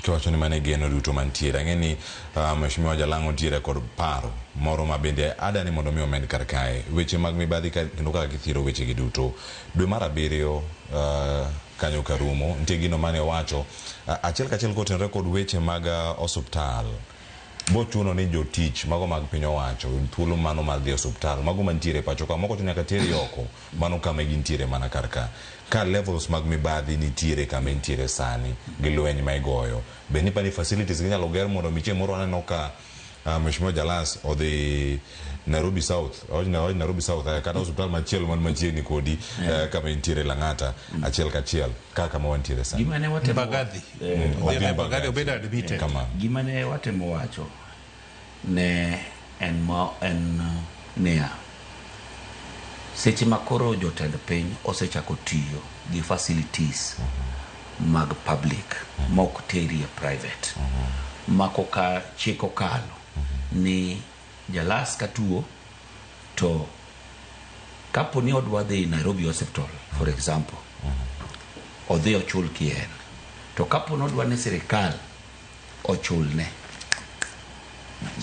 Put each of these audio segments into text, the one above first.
Kiwacho ni mano e geno duto mantiere. Ang'e ni Mheshimiwa Jalang'o ntiere kod paro moro ma bende ada ni mondo mi omed kar kae. Weche mag mibadhi kendo kaka githiro weche gi duto. Dwe mar abiriyo kanyo karumo, nitie gino mane owacho achiel kachiel kotenore kod weche mag osuptal. Bochuno ni jotich mago mag piny owacho oyud thuolo mano mar dhi e osuptal. Mago mantiere e pacho ka moko to nyaka teri oko. Mano kama gintiere mana kar ka. Ka levels mag mibadhi nitiere kama entiere sani gi lweny ma igoyo, be nipa ni facilities ginyalo ger mondo mi chieng' moro waneno ka Mheshimiwa Jalas odhi Nairobi South, awach Nairobi South kata osiptal machielo man machiegni kodi kama entiere Lang'ata achiel kachiel kaka kama wantiere sani. Gima ne watemo Mbagathi. Odhi Mbagathi obed admitted. Kamano. Gima ne watemo wacho ne en ma en niya, seche ma koro jotend piny osechako tiyo gi facilities mag public ma ok teri e private, ma koka chik okalo ni Jalas ka tuo to kapo ni odwa dhi Nairobi Hospital, for example, odhi ochul kien, to kapo ni odwa ni sirikal ochulne,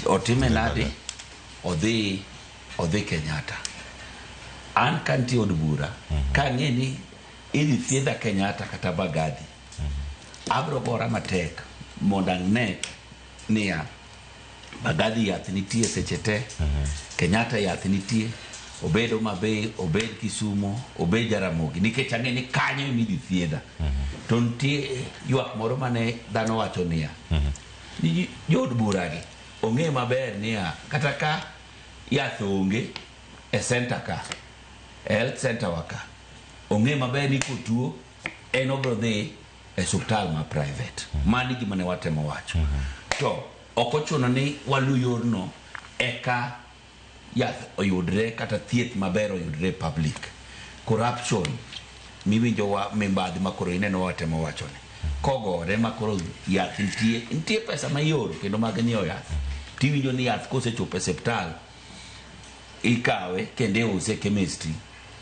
otime nadi? Odhi Kenyatta. An kantie od bura, kang'e ni idhi thiedha Kenyatta kata Mbagathi, abro gora matek mondo ane niya Mbagathi yath nitie seche te, Kenyatta yath nitie, obed Homa Bay, obed Kisumo, obed Jaramogi, nikech ang'e ni kanyo ema idhi thiedha. To nitie ywak moro mane dhano wacho niya, ni jood bura gi ong'e maber niya kata ka yath onge e center ka, e health center wa ka, ong'e maber ni kotuo en obro dhi e osiptal ma private. Mano gima ne watemo wacho. To ok ochuno ni walu yorno eka yath oyudre kata thieth maber oyudre e public. Corruption miwinjo wa mibadhi ma koro ineno watemo wacho ni kogore ma koro yath nitie pesa ma ioro kendo mag nyiewo yath, tiwinjo ni yath kosechopo e osiptal ikawe kendo iuse e chemistry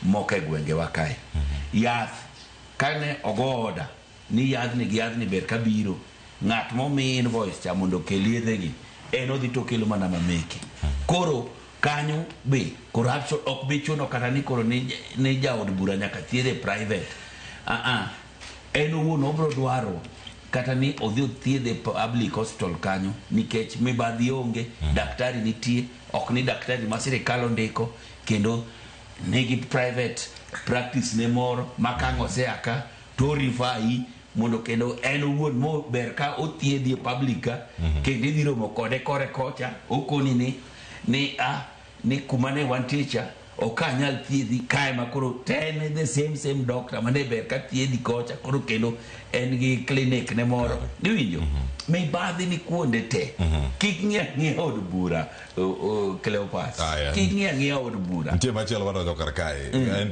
moko e gwengewa kae. Yath kane ogo order ni yadhni gi yadhni ber kabiro, ng'at momi invoice cha mondo okel yedhegi en odhi to okelo mana mameke. Koro kanyo be corruption ok bi chuno kata ni koro ni jaod bura nyaka thiedhe e private. En owuon obro dwaro kata ni odhi othiedhe e public hospital kanyo nikech mibadhi onge, daktari nitie, ok ni daktari ma sirikal ondiko kendo nigi private practice ne moro ma ka ang' osea ka to refer mondo kendo en owuon mo ber ka othiedhi e public ka, kendo idhi romo kode kore kocha okoni ni ni kuma ne wantie cha ok anyal thiedhi kae ma koro te en the same doctor mane ber ka thiedhi kocha koro kendo en gi clinic ne moro iwinjo. Mibadhi ni kuonde te. Kik ng'i ang'iya od bura, Cleopas. Aya. Kik ng'i ang'iya od bura. Nitie machielo madonjo kar kae. En